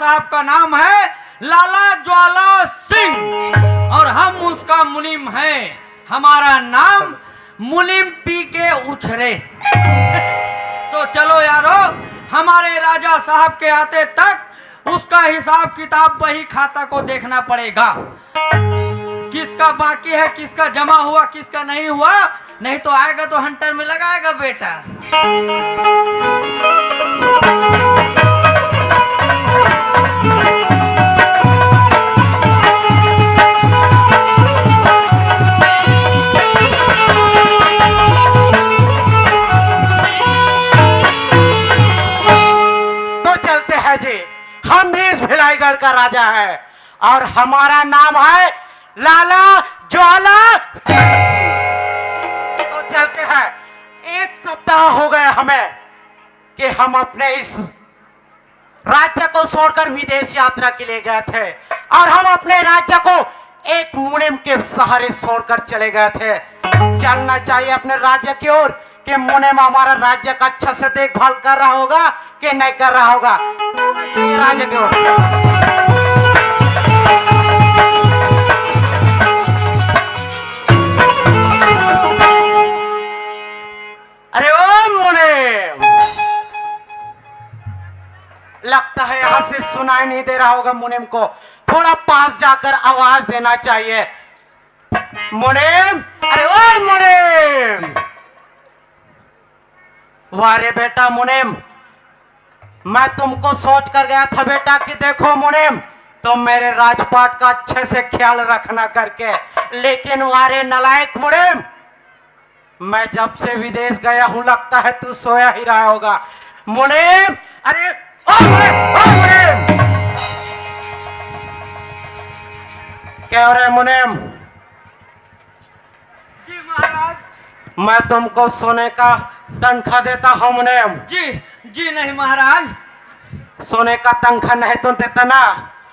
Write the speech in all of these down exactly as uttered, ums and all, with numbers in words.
आपका नाम है लाला ज्वाला सिंह और हम उसका मुनीम हैं। हमारा नाम मुनीम पी के उछरे। तो चलो यारो, हमारे राजा साहब के आते तक उसका हिसाब किताब, बही खाता को देखना पड़ेगा, किसका बाकी है, किसका जमा हुआ, किसका नहीं हुआ। नहीं तो आएगा तो हंटर में लगाएगा बेटा। तो चलते हैं जी, हम भी इस भिलाईगढ़ का राजा है और हमारा नाम है लाला ज्वाला। तो चलते हैं, एक सप्ताह हो गया हमें कि हम अपने इस राज्य को छोड़कर विदेश यात्रा के लिए गए थे और हम अपने राज्य को एक मुनीम के सहारे छोड़कर चले गए थे। चलना चाहिए अपने राज्य की ओर कि मुनीम हमारा राज्य का अच्छा से देखभाल कर रहा होगा कि नहीं कर रहा होगा। ये राज्य की ओर। अरे ओ मुनीम, लगता है यहाँ से सुनाई नहीं दे रहा होगा मुनीम को। थोड़ा पास जाकर आवाज देना चाहिए। मुनीम, अरे ओ मुनीम। वाह रे बेटा मुनीम, मैं तुमको सोच कर गया था बेटा कि देखो मुनीम, तुम मेरे राजपाट का अच्छे से ख्याल रखना करके, लेकिन वाह रे नालायक मुनीम, मैं जब से विदेश गया हूँ लगता है तू सोया ही रहा होगा। मुनीम, अरे ओ मुनीम, ओ मुनीम, क्या हो रहा है मुनीम? जी महाराज। मैं तुमको सोने का तनख्वाह देता हूँ मुनीम। जी, जी नहीं महाराज। सोने का तनख्वाह नहीं तुम देता ना,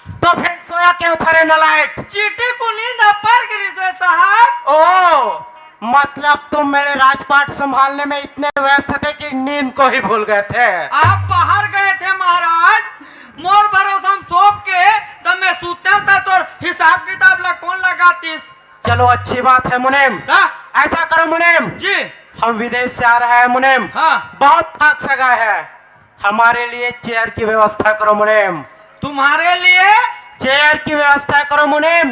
तो फिर सोया क्यों था रे नालायक? चींटी को नींद पर गिरी से साहब। ओ, मतलब तुम मेरे राजपाट संभालने में इतने व्यस्त थे कि नींद को ही भूल गए थे। आप बाहर गए थे महाराज, मोर भरोसा में सौंप के, तब मैं सुते था तो हिसाब किताब ला कौन लगातीस? चलो अच्छी बात है मुनीम। हाँ। ऐसा करो मुनीम, जी। हम विदेश से आ रहे हैं मुनीम। हाँ। बहुत थक सका है, हमारे लिए चेयर की व्यवस्था करो मुनीम। तुम्हारे लिए? चेयर की व्यवस्था करो मुनीम।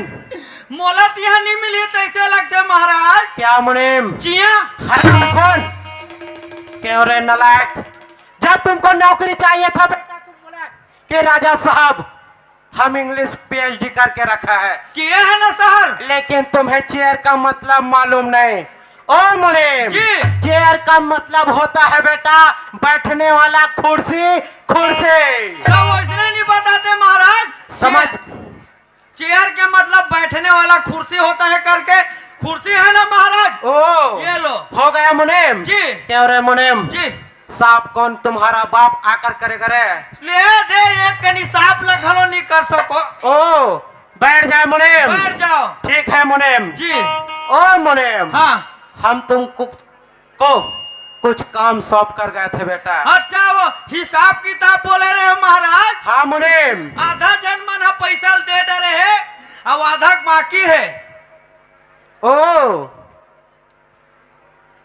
मोला तो यहाँ नहीं मिली, तैसे लगते महाराज। क्या मुनीम? जिया। हरामखोर। क्यों रे नालायक, जब तुमको नौकरी चाहिए था बेटा, तुम बोला कि राजा साहब, हम इंग्लिश पीएचडी करके रखा है। किए है ना सर? लेकिन तुम्हें चेयर का मतलब मालूम नहीं। ओ मुनीम, जी। चेयर का मतलब होता है बेटा, बैठने वाला कुर्सी, कुर्सी। तो वो इसने नहीं बताते महाराज। समझ। चेयर के मतलब बैठने वाला कुर्सी होता है करके, कुर्सी है ना महाराज? ओ, ये लो। हो गया मुनीम। जी। क्यों रे मुनीम? जी। साफ कौन तुम्हारा बाप आकर करेगा रे? ले दे एक कनी साफ लखलो नहीं कर सको। ओ, बैठ जाए मुनीम। बैठ जाओ। ठीक है मुनीम। जी। ओ मुनीम। हाँ। हम तुम कु-, को कुछ काम सौंप कर गए थे बेटा। अच्छा, वो हिसाब किताब बोले रहे हो महाराज? हाँ मुनीम। आधा जन मन ह पैसा दे डरे है, अब आधा बाकी है। ओ,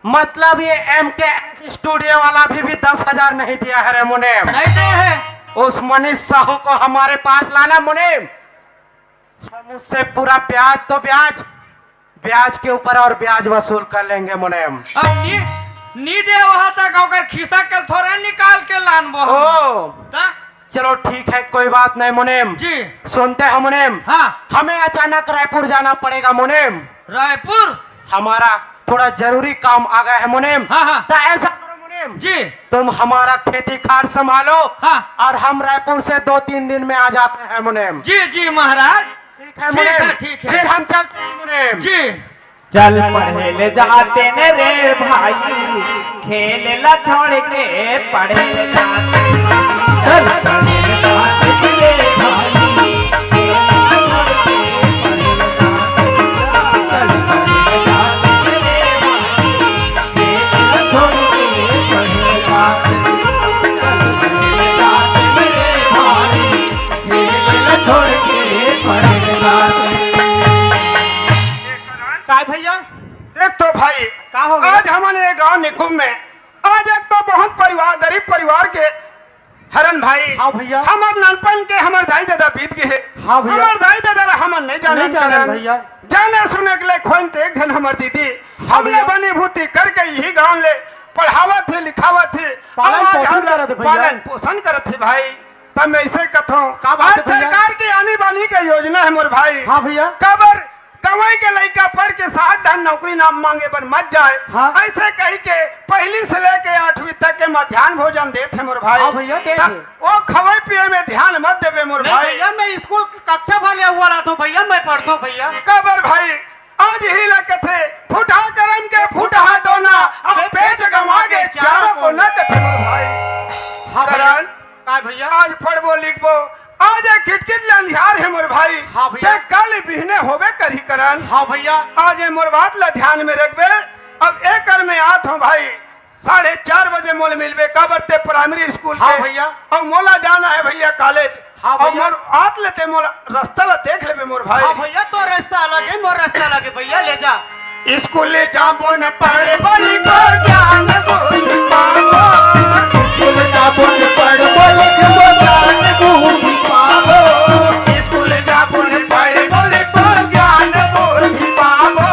मतलब ये एमकेएस स्टूडियो वाला भी, भी दस हजार नहीं दिया है रे मुनीम। नहीं दे है। उस मनीष साहू को हमारे पास लाना मुनीम, हम उससे पूरा ब्याज तो ब्याज, ब्याज के ऊपर और ब्याज वसूल कर लेंगे मुनीम। अब नी, नी दे वहां तक, ओकर खिसा के थोड़े निकाल के लानबो हम। ओ। ता? चलो ठीक है, कोई बात नहीं मुनीम। जी। सुनते हो मुनीम? हाँ। हमें अचानक रायपुर जाना पड़ेगा मुनीम। रायपुर? हमारा थोड़ा जरूरी काम आ गया है मुनीम। हाँ, हाँ। तो ऐसा करो मुनीम। जी। तुम हमारा खेती खार संभालो। हाँ। और हम रायपुर से दो तीन दिन में आ जाते हैं मुनीम। जी, जी महाराज। ठीक है ठीक मुनीम। है, ठीक है। फिर हम चलते हैं मुनीम। जी। चल पढ़े ले जाते ने रे भाई, खेल ला छोड़ के पढ़े ले जाते। चल पढ़े ले जाते ने रे भाई, खेल ला छोड़ के पढ़े ले जाते। चल पढ़े ले जाते ने रे भाई, खेल ला छोड़ के पढ़े ले जाते। चल पढ़े ले जाते ने रे भाई, का हो गया? आज हमन ये गांव निकुम में, आज एक तो बहुत परिवार, गरीब परिवार के हरन भाई। हाँ भैया। हमर नानपन के हमर दाई ददा बीत गे हे। हाँ भैया। हमर दाई ददा ला हमन नहीं जानन नहीं जानन करन। भैया। जाने सुने के ले खोइन ते एक झन हमर दीदी। हाँ हमला भैया। बनी भूती करके यही गांव ले पढ़ावत हे, लिखावत हे। पालन अउ आज पोषण हमला करत हे भैया। पालन पोषण करत हे भाई। तब मैं इसे कथों, का बात आज है भैया? सरकार के आनी बानी के योजना हे मोर भाई। हाँ भैया। काबर कमाई के लइका पढ़ के साठ ढान नौकरी ना मांगे बर मत जाए। हाँ। ऐसे कही के पहली से लेके आठवीं तक के मध्यान्ह भोजन देत हे मोर भाई। हाँ भैया, देत त हे। वो खवाई पिए में ध्यान मत देबे मोर नहीं भाई। भैया, मैं स्कूल के कक्षा भर ले हुआ लाथों भैया, मैं पढ़थों भैया। काबर भाई, आज ही ला कथे, फूटा करम के फूटहा दोना, अब पेच गंवा गे चारों कोना कथे मोर भाई। हाँ भैया। करण, का भैया? आज पढ़बो लिखबो, आज ये किटकिट ले अंधियार हे मोर भाई। हाँ भैया। ते कल बिहने होबे करही करण। हाँ भैया। आज ये मोर बात ला ध्यान में रखबे, अब एकर में आत हों भाई, साढ़े चार बजे मोला मिलबे, काबर ते प्राइमरी स्कूल हाँ के। भैया। अउ मोला जाना हे भैया कॉलेज। हाँ अउ भैया। मोर आत लेते मोला रस्ता ला देख लेबे मोर भाई। हाँ भैया, तोर रस्ता अलग हे, मोर रस्ता अलग हे भैया, ले जा। स्कूल जाबो न पढ़बो लिखबो ज्ञान बुद्धि पाबो। स्कूल जाबो न पढ़बो लिखबो ज्ञान बुद्धि पाबो। स्कूल जाबो न पढ़बो लिखबो ज्ञान बुद्धि पाबो।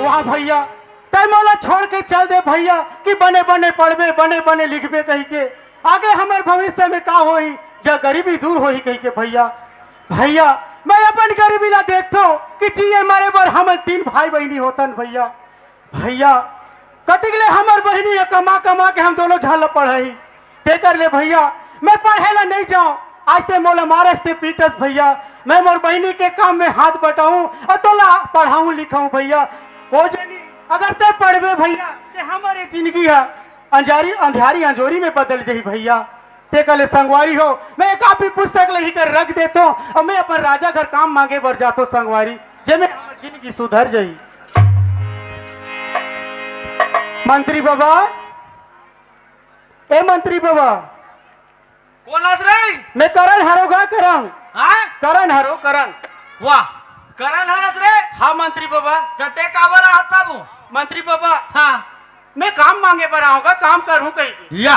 वाह भैया, तै मोला छोड़ के चल दे भैया, कि बने बने पढ़बे, बने बने लिखबे कहिके। आगे हमर भविष्य में का होही, जब गरीबी दूर होही कहिके भैया। भैया, मैं अपन गरीबी ला देखथों कि जिए मरे बर हमन तीन भाई बहिनी होथन भैया। भैया, कतिक ले हमर बहिनी ह कमा कमा के हम दोनों झन ला पढ़ाही, तेकर ले भैया मैं पढ़े ला नहीं जाऊं। आज ते मोला मारस ते पीटस भैया, मैं मोर बहिनी के काम में हाथ बटाऊं अउ तोला पढ़ाऊं लिखाऊं भैया। ओ जनी, अगर ते पढ़बे भैया, ते हमर ये जिंदगी ह अंजारी, अंधियारी अंजोरी में बदल जही भैया। तेकर ले संगवारी हो, मैं कापी पुस्तक लेही कर रख देथों अउ मैं अपन राजा घर काम मांगे बर जाथों संगवारी, जेमे हमर जिंदगी सुधर जही। मंत्री बाबा, ए मंत्री बाबा। कोन हस रे? मैं करण हरों गा, करण। हाँ? करण हरों, करण। वाह, करण हरस रे? हाँ मंत्री बाबा। त ते काबर आहत बाबू? मंत्री बाबा, हाँ। मैं काम मांगे बर आहूं गा, काम करहूं कहिके। या,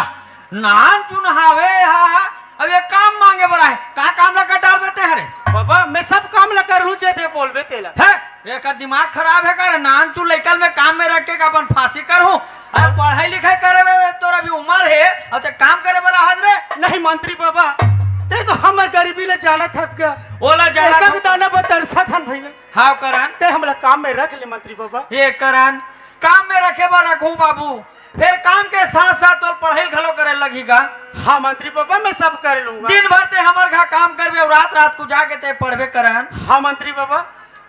नानचुन हावे हा, अब ये काम मांगे बर आहे, का काम ला कर डारबे ते हरे? बाबा, मैं सब काम ला करहूं, जे ते बोलबे तेला। हे, एकर दिमाग खराब हे का रे? नानचुन लइका ल मैं काम में रख के अपन फांसी करहूं? अरे पढ़ाई लिखाई करे बर तोर अभी उमर हे, अउ ते काम करे बर आहस रे? नहीं मंत्री बाबा, ते तो हमर गरीबी ला जानत हस गा। ओला जानत एक हस। दाना बर तरसत हन भैया। हाव करण। ते हमला काम में रख ले मंत्री बाबा। ए करण, काम में रखे बर रखहूं बाबू, फेर काम के साथ साथ तोर पढ़ाई घलो करे लगही गा। हाँ मंत्री बाबा, मैं सब कर लूंगा। दिन भर ते हमर घर काम करबे अउ रात रात को जाके ते पढ़बे करण। हाँ मंत्री बाबा।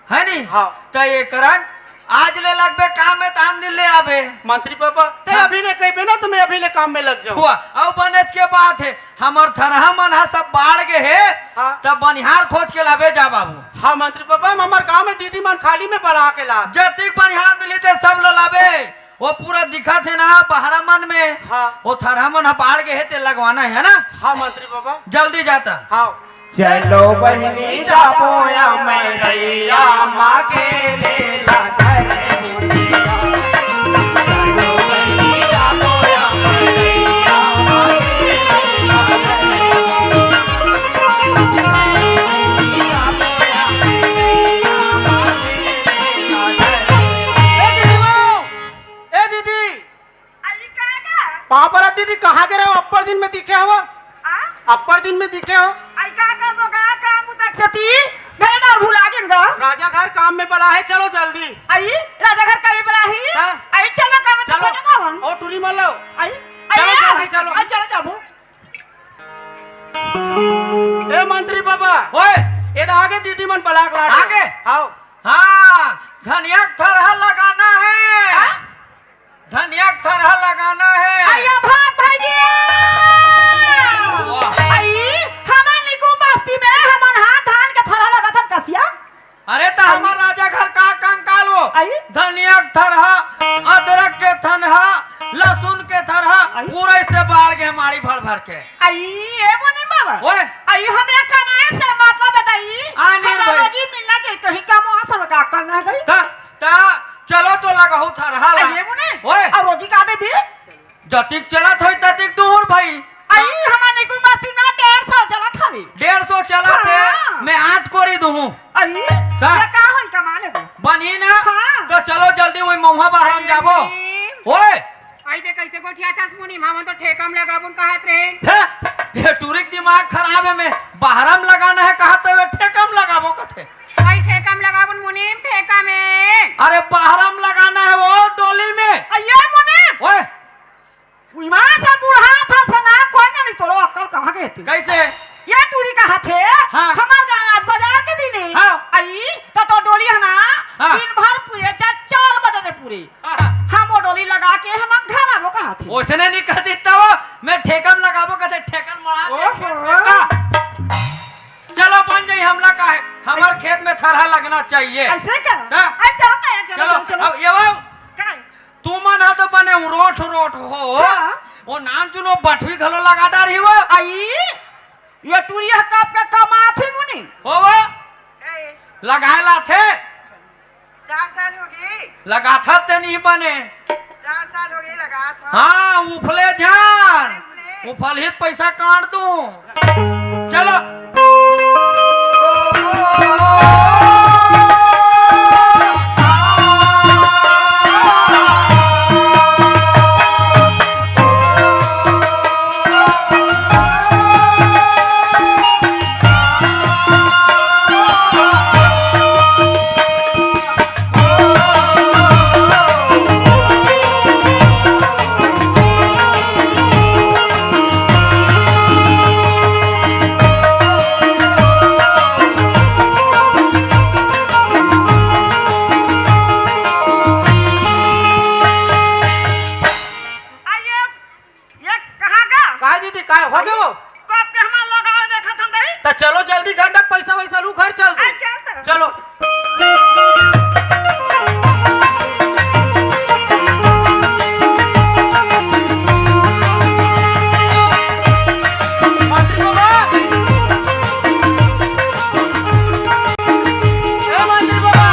है नी? हाँ। त ए करण, आज ले लगबे काम में त आन दिन ले आबे। मंत्री बाबा, ते हाँ। अभी ले कहिबे ना त मैं अभी ले काम में लग जाहूं। हुआ, अउ बनेच के बात हे, हमर थरहा मन ह सब बाढ़ गे हे, हाँ। त बनिहार खोज के लाबे जा बाबू। हाँ मंत्री बाबा, हमर गांव में दीदी मन खाली में बड़ा के ला। जतिक बनिहार मिली ते सब ल लाबे। वो पूरा दिखत हे ना बहरा मन में। हाँ। वो थरहा मन ह बाढ़ गे हे ते लगवाना हे ना। हाँ मंत्री बाबा। जल्दी जाता। हाँ। चलो बहिनी जाबो या मैरैया माँ के लेला घर। चलो बहिनी जाबो या मैरैया माँ के लेला घर। ए दीदी, ए दीदी, अरे का गा? पाँव परत दीदी, कहाँ गे रहे हो? अब्बड़ दिन में दिखे हो। आ? अब्बड़ दिन में दिखे हो। आई का गा, वो का काम उतक सती, घर डार भुला गेन गा। राजा घर काम में बला हे, चलो जल्दी। आई, राजा घर काम में बला हे? हाँ। आई, चलो काम में चलो। चलो काम। ओ टूरी मल लो। आई, चलो आई, जल्दी चलो। आई, चलो जाबो। ए मंत्री बाबा। ओए। ए दा आगे दीदी मन बला के लागे। आगे? हाव। हाँ, धनिया के थरहा लगाना है। हाँ? धनिया के थरहा लगाना है। अइया भात भाई जी। वाह। अई, हमर निकुम बस्ती में हमन हाथ धान के थरहा लगाथन कसिया। अरे त हमर राजा घर का कंकाल वो? अई? धनिया के थरहा, अदरक के थनहा, लहसुन के थरहा, अई? पूरा इसे बाढ़ के हमारी भर भर के। अई, ए मुनीम बाबा। ओए। अई, हमें कमाए से मतलब है दई। आ, नहीं हमारा भाई। जी मिलना चाहिए, कहीं कमाओ सब का करना है दई। त, त, चलो तो लगाहू थरहा ला। अई, ए मुनीम। ओए। अउ रोजी का देबी? जतिक चलत होई ततिक दूर भाई। अई, हमार निकुम बस्ती में डेढ़ सौ चलत हवे। डेढ़ सौ चलत हे, हाँ। मैं आठ कोरी दूहूँ। अई, का? ये का होई कमा लेबो? बनी ना? हाँ। तो चलो जल्दी वही महुआ बहराम जाबो। ओए। अई दे कैसे गोठियाथस मुनीम, हमन तो ठेका म लगाबुन कहत रहे। हे, ये टूरी के दिमाग खराब है, मैं बहराम लगाना है कहत हे, ठेका म लगाबो कथे। अई ठेका म लगाबुन मुनीम, ठेका में। अरे बहराम लगाना है वो डोली में। अइया मुनीम। ओए। ईमान से बुढ़ा था, से ना कोई नहीं, तोरो अक्कल कहाँ के थे? कैसे? ये टूरी कहा थे, हाँ। हमार गाँव आज बाजार के दिन है। हाँ। अई, तो, तो डोली है ना, हाँ। दिन भर पूरे, चाहे चार बजे ले पूरे। हाँ। हम वो डोली लगा के हम घर आबो कहा थे। ओसने नहीं कह देता वो, मैं ठेका म लगाबो कहते, ठेका म मड़ा के ओहो। खेत में का? चलो बन जाई हमला का है, हमार खेत में थरहा लगना चाहिए। ऐसे का? हाँ। आई चलो, चलो, चलो, चलो, चलो। अब ये वो का है? तुमन ह तो बने रोठ रोठ हो। हाँ। वो नान चुनो बठवी घलो लगा डारी हो। आई, ये टूरी ह कब के कमाथे मुनी? हो वो? ए। लगाए लाथे। चार साल हो गए। लगाथा ते नहीं बने। चार साल हो गए लगाथा। हाँ, उफले जान। उफले। उफल ही पैसा काट दूं। चलो। आइए, ये कहाँ का? काय दीदी, काय हो गए वो? कब के हमार लगाओ देखत हन दई। त चलो जल्दी घर तक पैसा वैसा लू, घर चल दो। अच्छा, सर। चलो। मंत्री बाबा। ए मंत्री बाबा।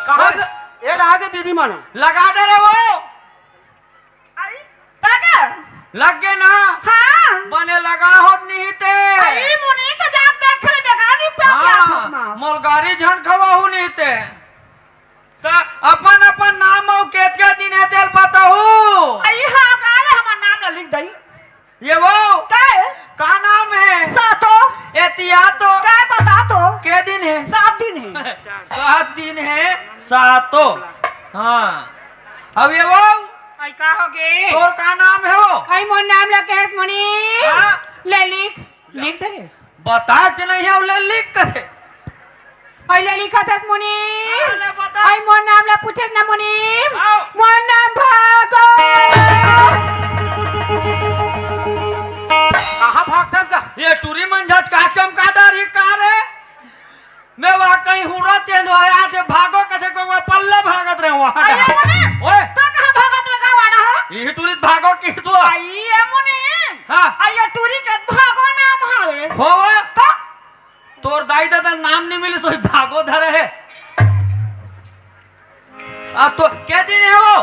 कहाँ से? ए रहा के दीदी मानो। लगा दे रे वो। आई, लगा। लग गे ना? हाँ। बने लगा होत नहीं ते। आई, मुनी तो जाके देख ले, बेकार नहीं प्यार हाँ, प्यार था। मोल गारी झन खवाहू नहीं ते। त अपन अपन नाम अउ केतके दिन हे तेल बताहू। आई, हाँ, गाले हमार नाम ला लिख दई। ये वो? का है? का नाम है? सातो। एतिया तो। का बता तो? के दिन है? सात दिन है। सात दिन है, सातो। हाँ। अब ये वो? आई का हो गे? तोर का नाम है वो? आई मोर नाम ला कहेस मुनी। हाँ? ले लिख, लिख दे। बता के नहीं है, ले लिख कथे। आई ले लिख कथस मुनी। हाँ, ले बता। आई मोर नाम ला पूछेस ना मुनी। हाँ। मोर नाम भागो। कहाँ भागथस गा? ये टूरी मन झच का चमका डारी का रे? मैं वहाँ कहीं हुरा तेंदवाया थे, भागो कथे को मैं पल्ले भागत रहे वहाँ अरे कहाँ? मुनी, ओए। तो कहाँ भागत रहे का वाड़ा हो? यही टूरी भागो की तो। आई ये मुनी। हाँ। आई ये टूरी के भागो नाम हावे। हो वो? तो? तोर दाई ददा नाम नहीं मिली सोई भागो धरे है। अब तो के दिन है वो?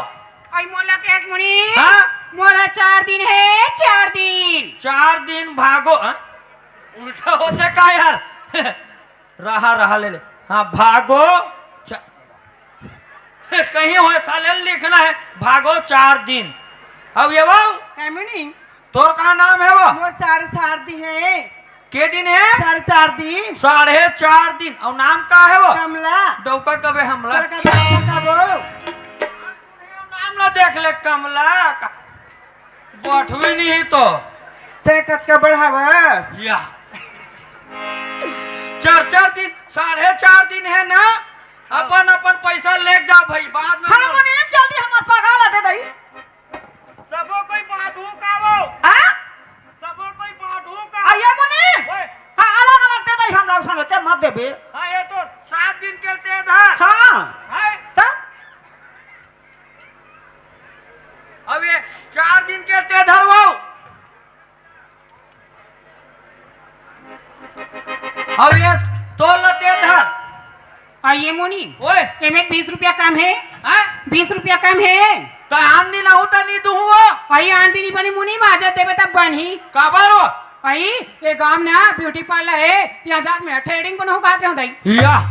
आई मोला कहेस मुनी। हाँ? मोला चार दिन है, चार दिन। चार दिन भागो, हाँ? उल्टा होते का यार? रहा, रहा, ले ले। हाँ, भागो। चा-, कहीं होए था, ले लिखना है, भागो चार दिन। अब ये वो? है मुनी। तोर का नाम है वो? मोर चार सार दिन है। के दिन है? साढ़े चार दिन। साढ़े चार दिन। अउ नाम का है वो? कमला। डौका कबे हमला? डौका कबे हमला कबो? नाम ला देख ले कमला। का-, बठवी नहीं तो। ते कतका बढ़ावस? या। चार चार दिन साढ़े चार दिन हे ना, अपन अपन पैसा लेके जा भाई, बाद में हाँ, बोल। मुनीम, जल्दी हमर पगार ला दे दई। सबो कोई बात हो का वो? हाँ? सबो कोई बात हो का? आ, ये मुनीम? ओए। हाँ, अलग अलग दे दई, हम लोग संग ते मत देबे। हाँ, ये तो सात दिन के ते धर। हाँ। हैं? त? अब ये चार दिन के ते धर वो। अब ये तोल ल ते धर। आ ये मुनीम, ओए। एमे बीस रुपया कम हे। हैं? बीस रुपया कम हे। त आन दिन आहू त नी दूहूँ वो। अई आन दिन ही बनी मुनीम, आजा देबे तब बनही। काबर वो? अई, ये गांव ना ब्यूटी पार्लर हे, तिहाँ जाके मैं थ्रेडिंग बनहूँ कहत रहेंव दई। या,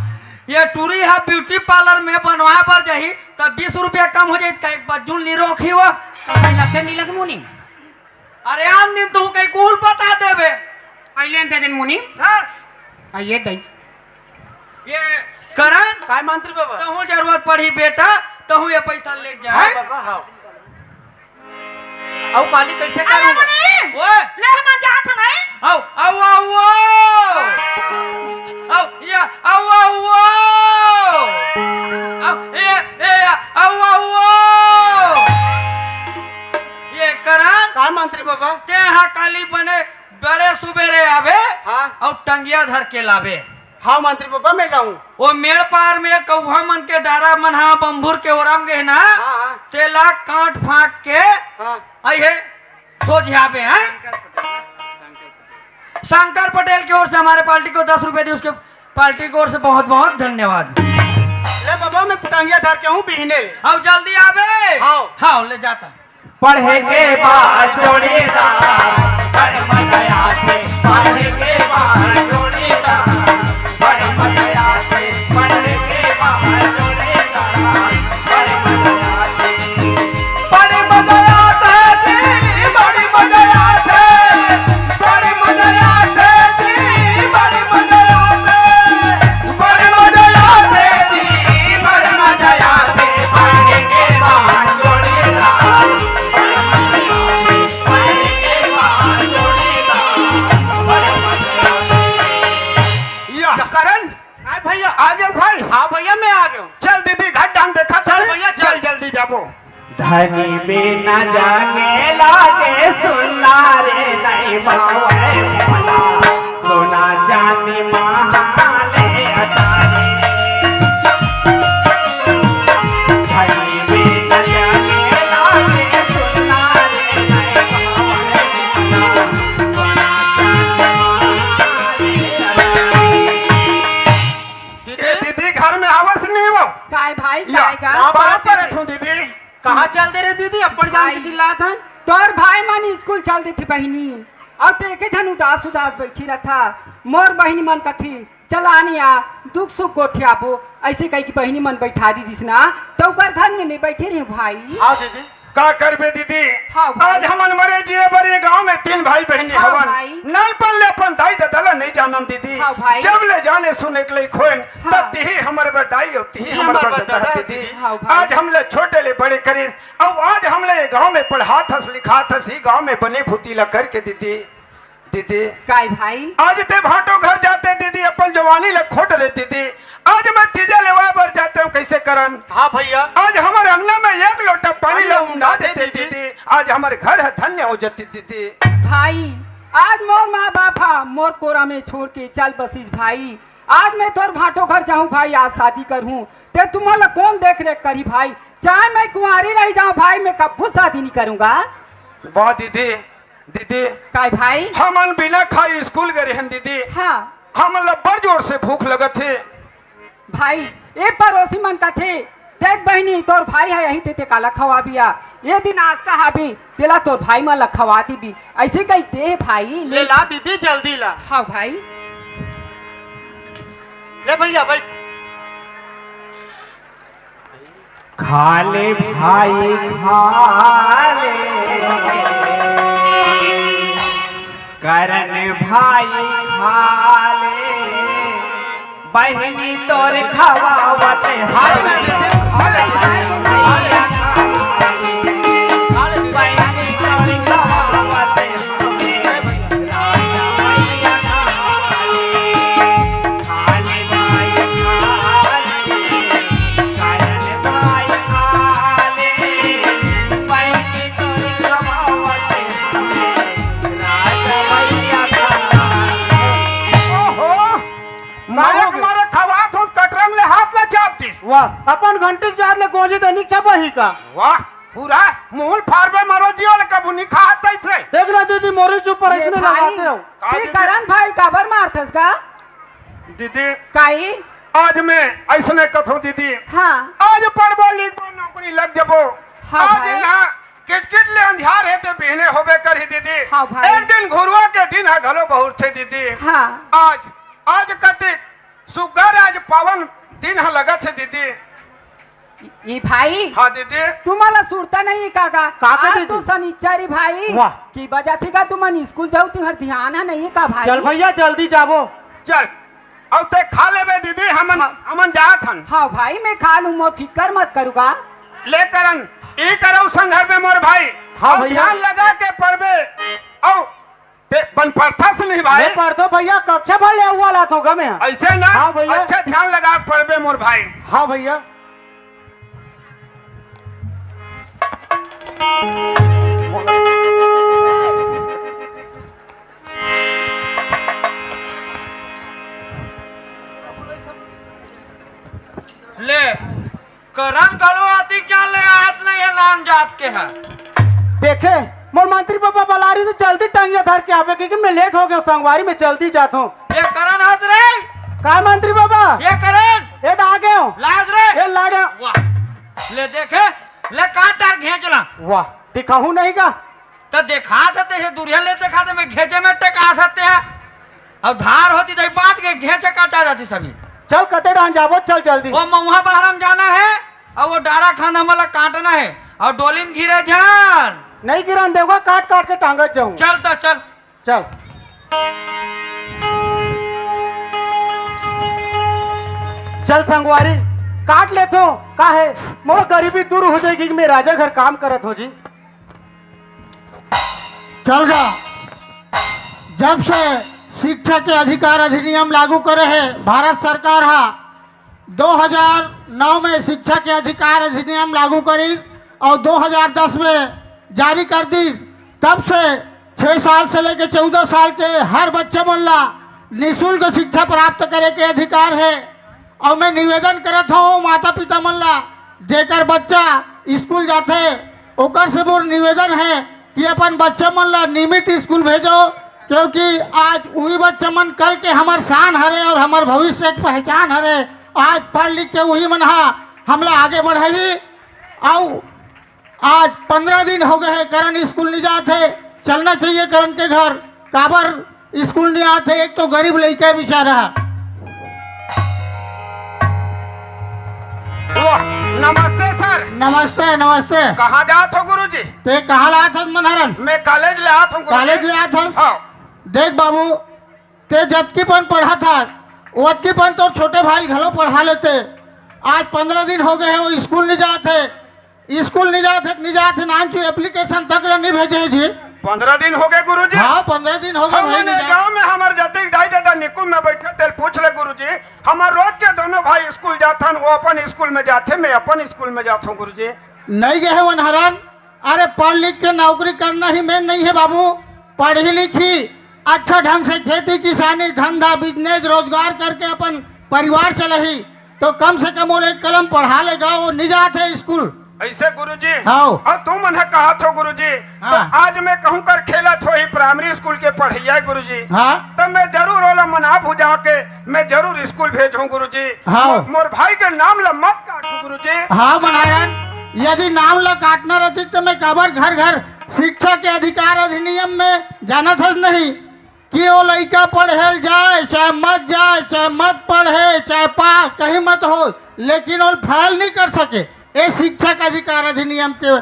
ये टूरी हा ब्यूटी पार्लर में बनवाए बर जाही, त बीस रुपया कम हो जाही, त कई बज्जुन नी रोकही वो। अई लगथे नी लग मुनीम। अरे आन दिन तू कई कुल बता देबे। अई लेन दे दिन मुनीम। हाँ। अई ये दई। ये करण, काय मंत्री बाबा? तहूँ जरूरत पड़ही बेटा, तहूँ ये पैसा लेके जा। हाँ बाबा, हाँ। अउ काली कैसे अरे करूँ? मुनीम, ओए। ले हम जात हन, नहीं? आओ, आओ, आओ, आओ। आओ, या, आओ, आओ, आओ। आओ, ए, ए, या, आओ, आओ, आओ। ये करण, काय मंत्री बाबा? ते हा काली बने बड़े सुबेरे आबे, हाँ। अउ टंगिया धर के लाबे। हाँ मंत्री बाबा, मैं लाऊं। वो मेड़ पार में कौहा मन के डारा मन हा बम्भुर के ओरम गे ना, हाँ, हाँ। तेला काट फांक के हाँ। अइहे सोझ आबे, हैं? शंकर पटेल की ओर से हमारे पार्टी को दस रुपए दी, उसके पार्टी की ओर से बहुत बहुत धन्यवाद। ले बाबा, मैं टंगिया धर के आहूँ बिहने ले। अब जल्दी आबे। हाँ। हाँ, ले जाता। पढ़े के बाद जोड़ीदार, बड़ मजा आथे। पढ़े के बाद जोड़ीदार, बड़ मजा आथे। पढ़े के बाद जोड़ीदार, बड़ मजा आथे। बड़ मजा आथे जी, बड़ मजा आथे। बड़ मजा आथे जी, बड़ मजा आथे। बड़ मजा आथे जी, बड़ मजा आथे। पढ़े के बाद जोड़ीदार। या। करण, आय भैया। आ गए भाई। हाँ भैया, मैं आ गया हूँ। चल दीदी, घर डांग देखा चल चल। भैया, चल। चल जल्दी जाबो। धनी में न जागे लागे सुना रे नहीं बावे मोला, सोना चांदी महाने अटारी। धनी में न जागे लागे सुना रे नहीं बावे मोला, सोना चांदी महाने अटारी। दीदी, दीदी घर में आवस नहीं वो। काय भाई, या, काय गा? कहाँ पर दीदी? तू दीदी? कहाँ चल दे रे दीदी? अब्बड़ जान के भाई। चिल्लात हन। तोर भाई मन स्कूल चल देथे बहिनी, अउ ते एके झन उदास उदास बैठी रथा। मोर बहिनी मन कथे, "चल आने आ, दुख सुख गोठियाबो।" ऐसे कहि के बहिनी मन बैठा दी रिस ना, त ओकर घर में मैं बैठे रहे भाई। हाँ दीदी। का करबे दीदी? हाँ भाई। आज हमन मरे जिए बर ये गांव में तीन भाई बहिनी हाँ हवन। भाई। नानपन ले अपन दाई ददा ला नहीं जानन दीदी। हाँ भाई। जब ले जाने सुने के लइक होएन, हाँ। तब तिही हमर बर दाई अउ तिही हमर बर ददा दीदी। हाँ भाई। आज हमला छोटे ले बड़े करिस, अउ आज हमला ये गांव में पढ़ात हस, लिखात हस, ये गांव में बनी भूती ला करके दीदी। दीदी। काय भाई? आज ते भांटो घर जाते दीदी, अपन जवानी ला खोट रे दीदी। आज मैं तीजा लेवाए बर जाते हूँ, कैसे करन? हाँ भैया। आज हमर अंगना में एक लोटा पानी ला उंडा देते दीदी। आज हमर घर ह धन्य हो जाती दीदी। भाई, आज मोर माँ बाप हा मोर कोरा में छोड़ के चल बसिस भाई। आज मैं तोर भांटो घर जाहूँ भाई, आज शादी करहूँ, ते तुमन ला कौन देख रेख करही भाई? चाहे मैं कुंवारी रह जाऊँ भाई, मैं कभू शादी नहीं करूँगा। वाह दीदी, दीदी। काय भाई? हमन बिना खाए स्कूल गए रहेन दीदी। हाँ। हमन ला बड़ जोर से भूख लगत हे। भाई, ए पड़ोसी मन कथे, "देख बहिनी, तोर भाई हे, यही ते, ते काला खवाबी आ। ए दिन नाश्ता हाबी, तेला तोर भाई मन ला खवा दीबी।" ऐसे कहि दे भाई, ले ले। ला दीदी, जल्दी ला। हाँ भाई। ले भैया, बैठ। खा ले भाई, खा ले, करन भाई, खा ले, बहिनी तोर खवावत हाय। वाह, अपन घंटी के जात ले गोंजी देनी छपही का? वाह, पूरा मूल फारबे मरो जियो ले कबू नहीं खात ऐसे। देख ना दीदी, मोरी चुप पर ये ऐसने भाई, लगाते हो। का ये दीदी? करण भाई काबर मारथस का? दीदी, काई? आज मैं ऐसने कथों दीदी। हाँ। आज पढ़बो लिखबो नौकरी लग जबो। हाँ आज भाई। यहाँ किटकिट ले अंधियार हे ते बिहने होबे करही दीदी। हाँ भाई। एक दिन घुरुआ के दिन ह घलो बहुत थे दीदी। हाँ। आज, आज कतिक सुग्घर आज पावन दिन ह लगत हे दीदी। ई भाई, हाँ दीदी। तुम्हाला सुरता नहीं का का? का का आज दीदी? तो शनिचरी भाई। वाह। की बजा थी का तुमन स्कूल जाऊ, तुम्हार ध्यान है नहीं का भाई? चल भैया, जल्दी जाबो। चल, अब ते खा लेबे दीदी, हमन, हाँ। हमन जात हन। हाँ भाई, मैं खा लूँ, मोर फिकर मत करूँगा। ले करन, ई करऊ संघर में मोर भाई। हाँ अब भैया। ध्यान लगा के पढ़बे। अउ ते बन पढ़थस नहीं भाई। मैं पढ़तो भैया, कक्षा भर ले हुआ लात होगा मैं। ऐसे ना? हाँ भैया। अच्छा ध्यान लगा के पढ़बे मोर भाई। हाँ भैया। ले, करण घलो अतिक जान ले आत नहीं है, नान जात के है। देखे, मोर मंत्री बाबा बलारी से जल्दी टंगिया धर के आवे, क्योंकि मैं लेट हो गया हूँ, संगवारी में जल्दी जात हूँ। ये करण हत रे। का मंत्री बाबा? ये करण। ये तो आ गए हो। लाज रे। ये लाज। वाह। ले देखे, ले काट डार घेंच ला। वाह, दिखाहू नहीं का? त देखा सकते हैं, दुरिया ले देखा थे, मैं घेंचे में टेका सकते हैं। अब धार होती तो बात के घेंचे काटा जाती सभी। चल कते डान जाबो, चल जल्दी। वो मऊहा बहरम जाना है, और वो डारा खान हमला काटना है, और डोली में घिरे जान। नहीं गिरन देवगा, काट काट के टांगत जाऊं। चल तो चल। चल। चल संगवारी, काट लेथो, का है, मोर गरीबी दूर हो जाएगी कि मैं राजा घर काम करत हो जी। चल गा, जब से शिक्षा के अधिकार अधिनियम लागू करे है भारत सरकार हा, दो हज़ार नौ में शिक्षा के अधिकार अधिनियम लागू करी और दो हज़ार दस में जारी कर दी। तब से छह साल से लेके चौदह साल के हर बच्चे मन ला निशुल्क शिक्षा प्राप्त करे के अधिकार है। और मैं निवेदन करत हूँ माता पिता मन ला, जेकर बच्चा स्कूल जाथे, ओकर से मोर निवेदन है कि अपन बच्चा मन ला नियमित स्कूल भेजो, क्योंकि आज वही बच्चा मन कल के हमर शान हरे और हमर भविष्य के पहचान हरे। आज पढ़ लिख के वही मन हा हमला आगे बढ़ाही। अउ आज पंद्रह दिन हो गए हैं, करण स्कूल नहीं जात है। चलना चाहिए करण के घर, काबर स्कूल नहीं आत है, एक तो गरीब लइका है बेचारा। वाह, नमस्ते सर। नमस्ते, नमस्ते। कहाँ जात हो गुरुजी? ते कहाँ लात हस मनहरन? मैं कॉलेज ले आत हूँ गुरुजी। कॉलेज ले आत हस? हाँ। देख बाबू, ते जतकी पन पढ़त हस, ओतकी पन तोर छोटे भाई घलो पढ़ा लेते। आज पंद्रह दिन हो गए हैं, वो स्कूल नहीं जात है। स्कूल नहीं जात है, नहीं जात है, नानचू एप्लीकेशन तक ला नहीं भेजे है जी। पंद्रह दिन हो गए गुरुजी। हाँ, पंद्रह दिन हो गए, हम वही मने नहीं जात। गाँव में हमर जतिक दाई ददा निकुल में बैठे, तेल पूछ ले गुरुजी। हमर रोज के दोनों भाई स्कूल जाथन, वो अपन स्कूल में जाथे, मैं अपन स्कूल में जाथों गुरुजी। नहीं गए हैं वनहरन। अरे पढ़ लिख के नौकरी करना ही मेन नहीं है बाबू। पढ़ी लिखी, अच्छा ढंग से खेती किसानी, धंधा, बिजनेस, रोजगार करके अपन परिवार चलही, तो कम से कम वो एक कलम पढ़ा लेगा, वो नहीं जात है स्कूल। ऐसे गुरुजी? हाँ। और तू मन ह कहा थो गुरुजी, तो हाँ। आज मैं कहूँ कर खेलत होही प्राइमरी स्कूल के पढ़ैया गुरुजी। हाँ। तो मैं जरूर ओला मना बुझा के मैं जरूर स्कूल भेजहूँ गुरुजी। हाँ। मो-, मोर भाई के नाम ला मत काटू गुरुजी। हाँ मनहरन, यदि नाम ला काटना रहती तो मैं काबर घर घर शिक्षा के अधिकार अधिनियम में जानत हस नहीं कि वो लइका पढ़े ल जाए, चाहे मत जाए, चाहे मत पढ़े, चाहे पा, कहीं मत हो, लेकिन वो फेल नहीं कर सके। ये शिक्षा के अधिकार अधिनियम के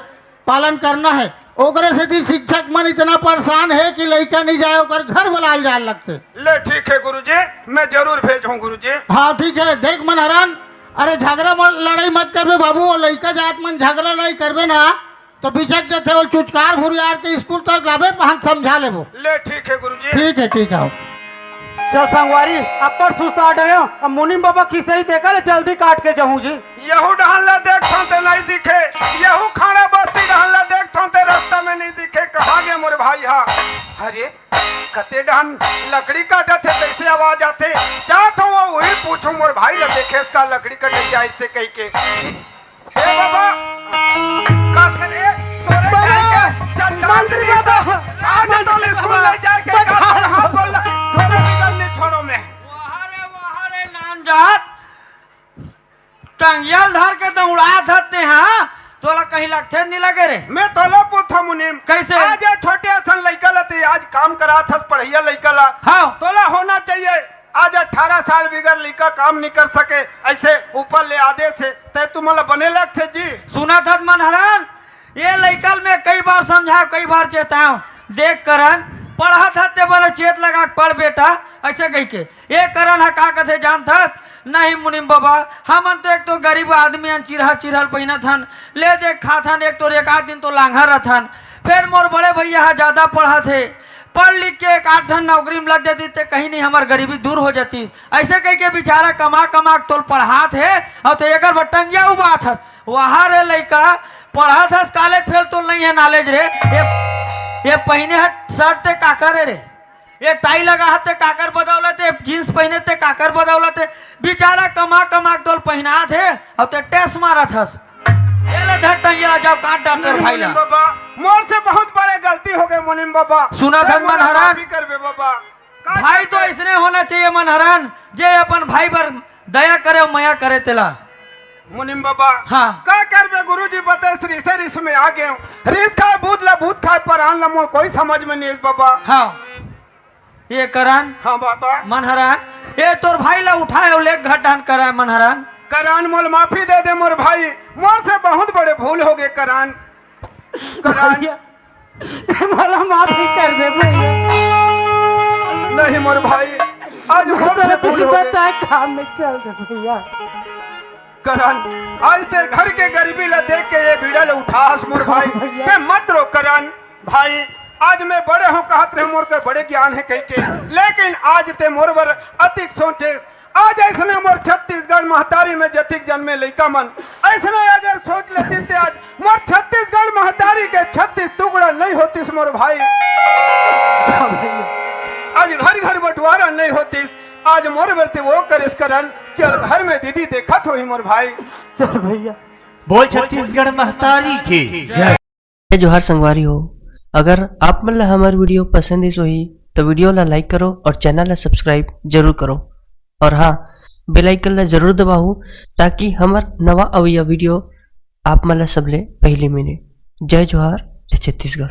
पालन करना है। ओकरे सेती शिक्षक मन इतना परेशान है कि लइका नहीं जाए, ओकर घर बुलाए जाए लगते। ले ठीक है गुरुजी, मैं जरूर भेजहूँ गुरुजी। हाँ ठीक है, देख मनहरन, अरे झगड़ा म-, लड़ाई मत करबे बाबू, वो लइका जात मन झगड़ा लड़ाई करबे ना, तो बिचक जथे, वो चुचकार भुरियार के स्कूल तक लाबे, पहन समझा लेबो। ले ठीक है गुरुजी। ठीक है, ठीक है। चल संगवारी, अब्बड़ सुस्ता डरे हो, अब मुनीम बाबा खिसई देखा ले, जल्दी काट के जाहूँ जी। यहू डहन ला देखथों ते नहीं दिखे, यहू खाड़ा बस्ती डहन ला देखथों ते रास्ता में नहीं दिखे, कहाँ गे मोर भाई हा? अरे, कते डहन लकड़ी काटत हे, कइसे आवाज आथे? जात हंव, उही पूछहूं मोर भाई ला, देखेस का लकड़ी कटे जाइस कहिके। ए बाबा, का करे? तोरे बाबा, जाके चल, चल, मंत्री बाबा, आज मंत्री तोले स्कूल बाबा, ले जाके बचा का लो। हाथ बोल, थोड़े बिगड़ नहीं छोड़ो मैं। वाह रे, वाह रे, नान जात। टंगिया ल धर के दौड़ात हस ते, हां? तोला कहीं लगथे नहीं लगे रे? मैं तोला पूछहूं मुनीम। कइसे? आज ये छोटे असन लइका ल ते आज काम करात हस, पढ़इया लइका ला। हां। तोला होना चाहिए, आज अठारह साल बिगर लइका काम नहीं कर सके, अइसे ऊपर ले आदेश हे, ते तुमन ला बने लगथे जी। सुनत हस मनहरन, ये लइका ल मैं कई बार समझांव, कई बार चेतांव, देख करन, पढ़त हस ते बने चेत लगा के पढ़ बेटा, अइसे कहिके। ए करन ह का कथे जानथस? नहीं मुनीम बबा, हमन तो एक तो गरीब आदमी हन, चिरहा चिरहा ल पहिनत हन, ले दे के खात हन, एक तो एक आध दिन तो लांघा रथन। फेर मोर बड़े भइया ह जादा पढ़त हे, पढ़ लिख के एक आध ठन नौकरी म लग जातिस ते कहीं नहीं हमर गरीबी दूर हो जातिस। अइसे कहिके बिचारा कमा कमा के तोल पढ़ात हे, अउ ते एकर बर टंगिया उबात हस। वाह रे लइका, पढ़त हस, कॉलेज फेल तोल नहीं हे नॉलेज रे। ये, ये पहिने हस शर्ट ते काकर हे रे? ये टाई लगा हस ते काकर बदौलत हे, जींस पहिने ते काकर बदौलत हे। बिचारा कमा कमा के तोल पहिनात हे, अउ ते टेस मारत हस। ये ले धर टंगिया, जाव काट डार तोर भाई ला। मुनीम बाबा, मोर से बहुत बड़े गलती हो गए मुनीम बाबा। सुनत हस मनहरन? माफी करबे बाबा। का भाई तो करबे? अइसने होना चाहिए मनहरन, जे अपन भाई बर दया करे अउ मया करे तेला। मुनीम बाबा, हां। का करबे गुरुजी बतेस रिसे रिस में आ गेंव। रिस खाय भूत ला भूत खाय परान ला मोर कोई समझ में नहीं आइस बाबा। हां। ये करन। हां बाबा। मनहरन, ये तोर भाई ला उठाय अउ ले घटान करन मनहरन। करन मोला माफी दे दे मोर भाई, मोर से बहुत बड़े भूल हो गए करन। करन। भइया, मोला माफी कर दे भइया। नहीं मोर भाई, आज मोर से भूल हो गए। काम में चल दे भइया। करन, आज ते घर के गरीबी ला देख के ये बीड़ा ला उठास मोर भाई। भइया। ते मत रो करन, भाई, आज मैं बड़े हंव कहत रहेंव मोर कर बड़े ज्ञान हे कहिके, लेकिन आज ते मोर बर अतिक सोचेस। आज अइसने मोर छत्तीसगढ़ महतारी में जतिक जनमे लइका मन अइसने अगर सोच लेतिस ते आज मोर छत्तीसगढ़ महतारी के छत्तीस टुकड़ा नहीं होतिस मोर भाई। आज घर घर बंटवारा नहीं होतिस। आज मोर बर ते वो करेस करन, चल घर में दीदी देखत होही मोर भाई। चल भइया। बोल छत्तीसगढ़ महतारी की। जय जोहार संगवारी हो। अगर आप मन ला हमर video पसंद आइस होही, तो video ला like करो और channel ला subscribe जरूर करो। और हाँ, bell icon ला जरूर दबाओ, ताकि हमर नवा अवइया video आप मन ला सबले पहली मिले। जय जोहार, जय छत्तीसगढ़।